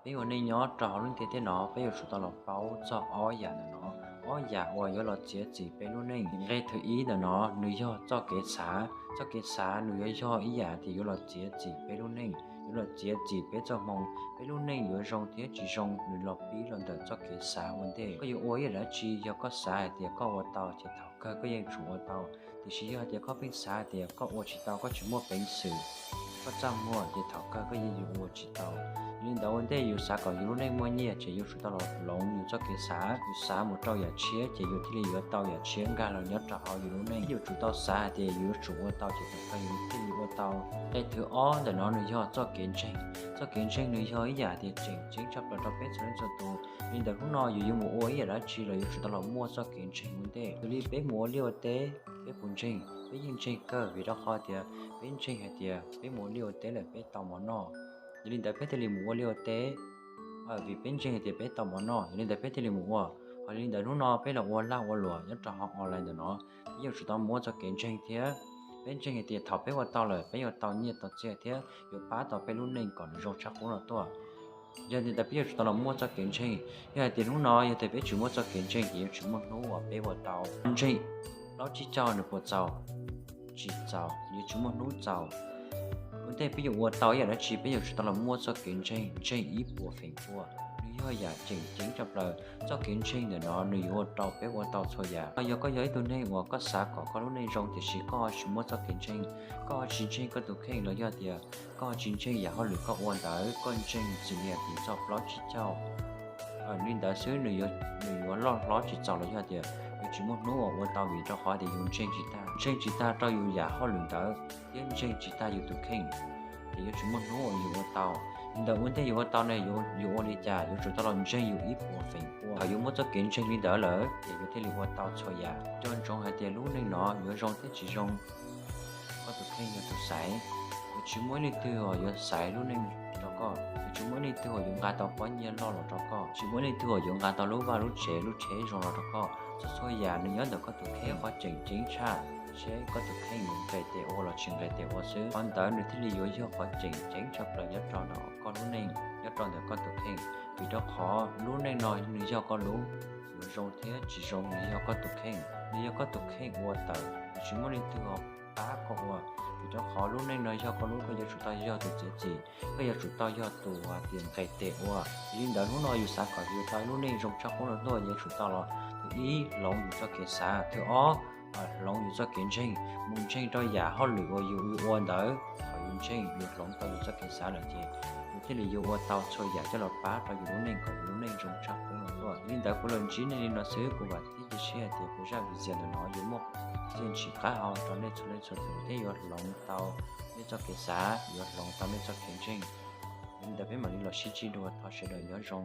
Peb ua neej nyob rau hauv lub ntiaj teb no, peb yuav tsum tau los paub txog ob yam ntawm no. Ob yam uas yuav los txiav txim peb lub neej. Nqe thib ib ntawm no nws yog txoj kev xav. Txoj kev xav nws yuav yog ib yam tias yuav los txiav txim peb lub neej, yuav los txiav txim peb txoj hmoo. Peb lub neej yuav zoo thiab tsis zoo nws los pib los ntawm txoj kev xav ua ntej. Koj yuav ua ib yam dab tsi, yog koj xav hais tias koj ua tau ces thaum kawg koj yeej tsum ua tau. Tiam sis yog hais tias koj pheej xav hais tias koj ua tsis tau, koj tsis muaj peev xwm, koj txaj muag, ces thaum kawg koj yeej yuav ua tsis tau. Yog li ntawd ua ntej yus xav kom yus lub neej muaj nyiaj ces yuav tsum tau los hloov yus txoj kev xav, yus xav mus rau yam tshiab ces yus thiaj li yuav tau yam tshiab nkag los nyob rau hauv yus lub neej. Yuav tsum tau xav hais tias yus yuav tsum ua tau ces thaum kawg yus thiaj li ua tau. Nqe thib ob ntawm no nws yog txoj kev ntseeg. Txoj kev ntseeg nws yog ib yam tias tseem ceeb tshaj plaws rau peb txhua leej txhua tus. Li ntawd hnub no yus yuav mus ua ib yam dab tsi los yuav tsum tau los muaj txoj kev ntseeg ua ntej. Xws li peb mus ua liaj ua teb, peb puas ntseeg? Peb yeej ntseeg kawg, vim rau qhov tias peb ntseeg hais tias peb mus ua liaj ua teb lawm peb tau mov noj. Yog li ntawd peb thiaj li mus ua liaj ua teb, vim peb ntseeg hais tias peb tau mov noj, yog li ntawd peb thiaj li mus ua. Ho li ntawd hnub no peb los ua lag ua luam nyob rau hauv online ntawm no, peb yuav tsum tau muaj txoj kev ntseeg thiab. Peb ntseeg hais tias thaum peb ua tau lawm peb yuav tau nyiaj tau txiaj thiab yuav pab tau peb lub neej kom nws zoo tshaj qub no tuaj. Yog li ntawd peb yuav tsum tau los muaj txoj kev ntseeg. Yog hais tias hnub no yog tias peb tsis muaj txoj kev ntseeg ces yuav tsis muaj hnub uas peb ua tau. Ntseeg plaub tsib caug nws puas txaus? Tsis txaus, yuav tsis muaj hnub txaus. Ua ntej peb yuav ua tau ib yam dab tsi peb yuav tsum tau los muaj txoj kev ntseeg, ntseeg ib puas feem pua. Nws yog yam tseem ceeb tshaj plaws. Txoj kev ntseeg ntawm no nws yuav ua rau peb ua tau txhua yam. Yog koj yog ib tug neeg uas koj xav kom koj lub neej zoo tiam sis koj ho tsis muaj txoj kev ntseeg, koj ho tsis ntseeg koj tus kheej los yog tias koj ho tsis ntseeg yam hauj lwm koj ua ntawd, koj ntseeg txom nyem txog plaub tsib caug li ntawd xwb, nws yuav loj hlob tsis txaus los yog tias yuav tsis muaj hnub uas ua tau vim rau qhov tias yus ntseeg tsis tag, ntseeg tsis tag rau yus yam hauj lwm ntawd thiab ntseeg tsis tag yus tus kheej, ces yuav tsis muaj hnub uas yus ua tau. Li ntawd ua ntej yus ua tau ne, yus ua li cas yuav tsum tau los ntseeg yus ib puas feem pua. Thaum yus muaj txoj kev ntseeg li ntawd lawm ces yus thiaj li ua tau txhua yam. Nco ntsoov hais tias lub neej no yuav zoo thiab tsis zoo, koj tus kheej yog tus xaiv. Yuav tsis muaj ib leej twg uas yuav xaiv lub neej rau koj, yuav tsis muaj ib leej twg uas yuav nqa tau pob nyiaj loj los rau koj, tsis muaj ib leej twg uas yuav nqa tau lub vaj lub tsev lub tsheb zoo los rau koj. Txhua txhua yam nws nyob ntawm koj tus kheej. Qhov tseem ceeb tshaj, seb koj tus kheej yuav nqes tes ua los tsis nqes tes ua xwb, qhov ntawd nws thiaj li yuav yog qhov tseem ceeb tshaj plaws nyob rau ntawm koj lub neej, nyob rau ntawm koj tus kheej. Vim rau qhov lub neej no nws yog koj lub, yuav zoo thiab tsis zoo nws yog koj tus kheej, nws yog koj tus kheej ua tawm, nws tsis muaj leej twg ho pab koj ua. Vim rau qhov lub neej no yog koj lub, koj yuav tsum tau yog tus txiav txim, koj yuav tsum tau yog tus hais tias nqes tes ua. Yog li ntawd hnub no yus xav kom yus tau lub neej zoo tshaj qub no tuaj, yuav tsum tau los tus ib hloov yus txoj kev xav, tus ob hloov yus txoj kev ntseeg, mus ntseeg rau yam hauj lwm uas yus ua ntawd. Thaum yus ntseeg yus hloov tau yus txoj kev xav lawm ces yus thiaj li yuav ua tau txhua yam coj los pab rau yus lub neej kom yus lub neej zoo tshaj qub no tuaj. Yog li ntawd kuv los ntsib nej li no xwb, kuv vam thiab cia siab hais tias kuv zaj video ntawm no yuav muaj txiaj ntsim qab hau rau nej txhua leej txhua tus thiab yuav hloov tau nej txoj kev xav, yuav hloov tau nej txoj kev ntseeg. Yog li ntawd peb mam li los sib ntsib dua, thov sawv daws nyob zoo.